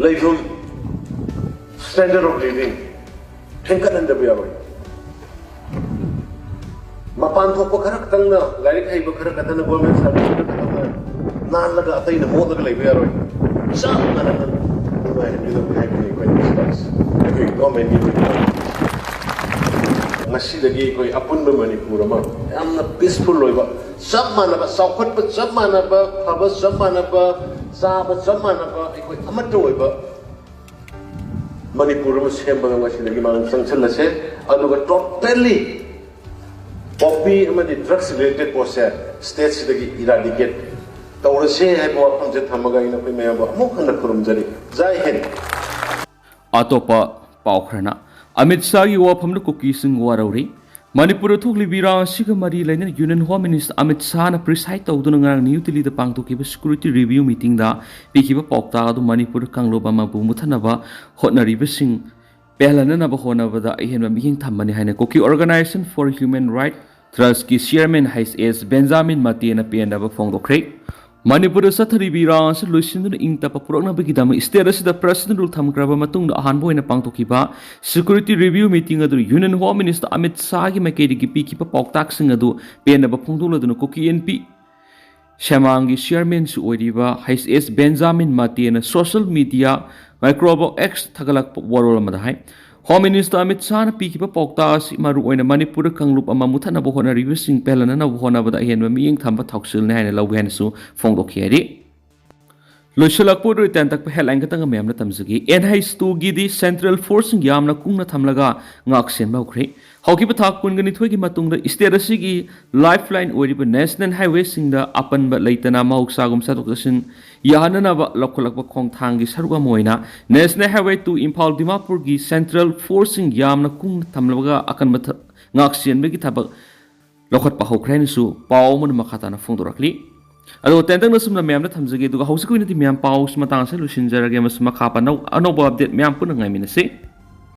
ꯂꯩꯐꯝ, standard of living ꯍꯦꯟꯒꯠꯍꯟꯗꯕ ꯌꯥꯔꯣꯏ꯫ ꯃꯄꯥꯟ ꯊꯣꯛꯄ ꯈꯔ ꯈꯛꯇꯪꯅ, ꯂꯥꯏꯔꯤꯛ ꯍꯩꯕ ꯈꯔ ꯈꯛꯇꯅ, ꯒꯣꯔꯃꯦꯟ ꯁꯥꯔꯚꯤꯁ ꯈꯔ ꯈꯛꯇꯪꯅ ꯅꯥꯜꯂꯒ ꯑꯇꯩꯅ ꯃꯣꯠꯂꯒ ꯂꯩꯕ ꯌꯥꯔꯣꯏ꯫ ꯆꯞ ꯃꯥꯟꯅꯅ ꯅꯨꯡꯉꯥꯏꯍꯟꯒꯗꯕꯅꯤ ꯍꯥꯏꯕꯅꯤ ꯑꯩꯈꯣꯏꯅ ꯁꯤꯗ, ꯑꯩꯈꯣꯏ ꯒꯣꯔꯃꯦꯟꯒꯤ ꯑꯣꯏꯅ꯫ ꯉꯁꯤꯗꯒꯤ ꯑꯩꯈꯣꯏ ꯑꯄꯨꯟꯕ ꯃꯅꯤꯄꯨꯔ ꯑꯃ, ꯌꯥꯝꯅ ꯄꯤꯁꯐꯨꯜ ꯑꯣꯏꯕ, ꯆꯞ ꯃꯥꯟꯅꯕ, ꯆꯥꯎꯈꯠꯄ ꯆꯞ ꯃꯥꯟꯅꯕ, ꯐꯕ ꯆꯞ ꯃꯥꯟꯅꯕ, ꯆꯥꯕ ꯆꯞ ꯃꯥꯟꯅꯕ, ꯑꯩꯈꯣꯏ ꯑꯃꯠꯇ ꯑꯣꯏꯕ ꯃꯅꯤꯄꯨꯔ ꯑꯃ ꯁꯦꯝꯕꯗ ꯉꯁꯤꯗꯒꯤ ꯃꯥꯡ ꯆꯪꯁꯤꯜꯂꯁꯦ꯫ ꯑꯗꯨꯒ ꯇꯣꯇꯦꯜꯂꯤ ꯄꯣꯄꯤ ꯑꯃꯗꯤ ꯗ꯭ꯔꯒꯁ ꯔꯤꯂꯦꯇꯦꯠ ꯄꯣꯠꯁꯦ ꯁ꯭ꯇꯦꯠꯁꯤꯗꯒꯤ ꯏꯔꯥꯗꯤꯀꯦꯠ ꯇꯧꯔꯁꯦ ꯍꯥꯏꯕ ꯋꯥꯐꯝꯁꯦ ꯊꯝꯃꯒ ꯑꯩꯅ ꯑꯩꯈꯣꯏ ꯃꯌꯥꯝꯕꯨ ꯑꯃꯨꯛ ꯍꯟꯅ ꯈꯨꯔꯨꯝꯖꯔꯤ꯫ ꯖꯥꯏ ꯍꯤꯟꯗ꯫ ꯑꯇꯣꯞꯄ ꯄꯥꯎ ꯈꯔꯅ, ꯑꯃꯤꯠ ꯁꯥꯍꯒꯤ ꯋꯥꯐꯝꯗ ꯀꯨꯀꯤꯁꯤꯡ ꯋꯥꯔꯧꯔꯤ꯫ ꯃꯅꯤꯄꯨꯔꯗ ꯊꯣꯛꯂꯤꯕ ꯏꯔꯥꯡ ꯑꯁꯤꯒ ꯃꯔꯤ ꯂꯩꯅꯅ ꯌꯨꯅꯤꯌꯟ ꯍꯣꯝ ꯃꯤꯅꯤꯁꯇꯔ ꯑꯃꯤꯠ ꯁꯥꯍꯅ ꯄ꯭ꯔꯤꯁꯥꯏꯗ ꯇꯧꯗꯨꯅ ꯉꯔꯥꯡ ꯅ꯭ꯌꯨ ꯗꯤꯜꯂꯤꯗ ꯄꯥꯡꯊꯣꯛꯈꯤꯕ ꯁꯦꯀ꯭ꯌꯨꯔꯤꯇꯤ ꯔꯤꯚꯤꯌꯨ ꯃꯤꯇꯤꯡꯗ ꯄꯤꯈꯤꯕ ꯄꯥꯎꯇꯥꯛ ꯑꯗꯨ ꯃꯅꯤꯄꯨꯔꯗ ꯀꯥꯡꯂꯨꯞ ꯑꯃꯕꯨ ꯃꯨꯊꯠꯅꯕ ꯍꯣꯠꯅꯔꯤꯕꯁꯤꯡ ꯄꯦꯜꯍꯟꯅꯅꯕ ꯍꯣꯠꯅꯕꯗ ꯑꯍꯦꯟꯕ ꯃꯤꯠꯌꯦꯡ ꯊꯝꯕꯅꯤ ꯍꯥꯏꯅ Kuki Organisation for Human Rights Trustꯀꯤ ꯆꯤꯌꯔꯃꯦꯟ ꯍꯩꯆ ꯑꯦꯁ ꯕꯦꯟꯖꯥꯃꯤꯟ ꯃꯇꯦꯅ ꯄꯦꯟꯗꯕ ꯐꯣꯡꯗꯣꯛꯈ꯭ꯔꯦ꯫ ꯃꯅꯤꯄꯨꯔꯗ ꯆꯠꯊꯔꯤꯕ ꯏꯔꯥꯡ ꯑꯁꯤ ꯂꯣꯏꯁꯤꯟꯗꯨꯅ ꯏꯪ ꯇꯞꯄ ꯄꯨꯔꯛꯅꯕꯒꯤꯗꯃꯛ ꯁ꯭ꯇꯦꯠ ꯑꯁꯤꯗ ꯄ꯭ꯔꯦꯁꯤꯗꯦꯟꯠ ꯔꯨꯜ ꯊꯝꯈ꯭ꯔꯕ ꯃꯇꯨꯡꯗ ꯑꯍꯥꯟꯕ ꯑꯣꯏꯅ ꯄꯥꯡꯊꯣꯛꯈꯤꯕ ꯁꯦꯀ꯭ꯌꯨꯔꯤꯇꯤ ꯔꯤꯚꯤꯌꯨ ꯃꯤꯇꯤꯡ ꯑꯗꯨ ꯌꯨꯅꯤꯌꯟ ꯍꯣꯝ ꯃꯤꯅꯤꯁꯇꯔ ꯑꯃꯤꯠ ꯁꯥꯍꯒꯤ ꯃꯥꯏꯀꯩꯗꯒꯤ ꯄꯤꯈꯤꯕ ꯄꯥꯎꯇꯥꯛꯁꯤꯡ ꯑꯗꯨ ꯄꯦꯟꯗꯕ ꯐꯣꯡꯗꯣꯛꯂꯗꯨꯅ ꯀꯨꯀꯤ ꯑꯦꯟ ꯄꯤ ꯁꯦꯃꯥꯡꯒꯤ ꯆꯤꯌꯔꯃꯦꯟꯁꯨ ꯑꯣꯏꯔꯤꯕ H S Benjamin ꯃꯇꯦꯅ social media ꯃꯥꯏꯀ꯭ꯔꯣꯕꯣꯛ X ꯊꯥꯒꯠꯂꯛꯄ ꯋꯥꯔꯣꯜ ꯑꯃꯗ ꯍꯥꯏ, ꯍꯣꯝ ꯃꯤꯅꯤꯁꯇꯔ ꯑꯃꯤꯠ ꯁꯥꯍꯅ ꯄꯤꯈꯤꯕ ꯄꯥꯎꯇꯥꯛ ꯑꯁꯤ ꯃꯔꯨꯑꯣꯏꯅ ꯃꯅꯤꯄꯨꯔꯗ ꯀꯥꯡꯂꯨꯞ ꯑꯃ ꯃꯨꯊꯠꯅꯕ ꯍꯣꯠꯅꯔꯤꯕꯁꯤꯡ ꯄꯦꯜꯍꯟꯅꯅꯕ ꯍꯣꯠꯅꯕꯗ ꯑꯍꯦꯟꯕ ꯃꯤꯠꯌꯦꯡ ꯊꯝꯕ ꯊꯧꯁꯤꯜꯅꯤ ꯍꯥꯏꯅ ꯂꯧꯒꯦ ꯍꯥꯏꯅꯁꯨ ꯐꯣꯡꯗꯣꯛꯈꯤ ꯍꯥꯏꯔꯤ꯫ ꯂꯣꯏꯁꯤꯜꯂꯛꯄ ꯑꯣꯏꯔꯣꯏ ꯇꯦꯟꯇꯛꯄ ꯍꯦꯗꯂꯥꯏꯟ ꯈꯛꯇꯪ ꯃꯌꯥꯝꯅ ꯇꯝꯖꯒꯦ꯫ ꯑꯦꯟ ꯍꯩꯆ ꯇꯨꯒꯤꯗꯤ ꯁꯦꯟꯇ꯭ꯔꯦꯜ ꯐꯣꯔꯁꯁꯤꯡ ꯌꯥꯝꯅ ꯀꯨꯡꯅ ꯊꯝꯂꯒ ꯉꯥꯛ ꯁꯦꯟꯕ ꯍꯧꯈ꯭ꯔꯦ꯫ ꯍꯧꯈꯤꯕ ꯊꯥ ꯀꯨꯟꯒ ꯅꯤꯊꯣꯏꯒꯤ ꯃꯇꯨꯡꯗ state ꯑꯁꯤꯒꯤ lifeline ꯑꯣꯏꯔꯤꯕ national highwayꯁꯤꯡꯗ ꯑꯄꯟꯕ ꯂꯩꯇꯅ ꯃꯍꯧꯁꯥꯒꯨꯝ ꯆꯠꯊꯣꯛ ꯆꯠꯁꯤꯟ ꯌꯥꯍꯟꯅꯅꯕ ꯂꯧꯈꯠꯂꯛꯄ ꯈꯣꯡꯊꯥꯡꯒꯤ ꯁꯔꯨꯛ ꯑꯃ ꯑꯣꯏꯅ national highway two Imphal ꯗꯤꯃꯥꯄꯨꯔꯒꯤ central forceꯁꯤꯡ ꯌꯥꯝꯅ ꯀꯨꯡꯅ ꯊꯝꯂꯒ ꯑꯀꯟꯕ ꯊ-, ꯉꯥꯛꯁꯦꯟꯕꯒꯤ ꯊꯕꯛ ꯂꯧꯈꯠꯄ ꯍꯧꯈ꯭ꯔꯦ ꯍꯥꯏꯅꯁꯨ ꯄꯥꯎ ꯑꯃꯅ ꯃꯈꯥ ꯇꯥꯅ ꯐꯣꯡꯗꯣꯔꯛꯂꯤ꯫ ꯑꯗꯣ ꯇꯦꯟꯇꯛꯅ ꯁꯨꯝꯅ ꯃꯌꯥꯝꯗ ꯊꯝꯖꯒꯦ, ꯑꯗꯨꯒ ꯍꯧꯖꯤꯛꯀꯤ ꯑꯣꯏꯅꯗꯤ ꯃꯌꯥꯝ ꯄꯥꯎꯁꯤ ꯃꯇꯥꯡ ꯑꯁꯤꯗ ꯂꯣꯏꯁꯤꯟꯖꯔꯒꯦ꯫ ꯃꯁꯤ ꯃꯈꯥ ꯄꯥꯅꯧ-, ꯑꯅꯧꯕ update ꯃꯌꯥꯝ ꯄꯨꯟꯅ ꯉꯥꯏꯃꯤꯟꯅꯁꯤ꯫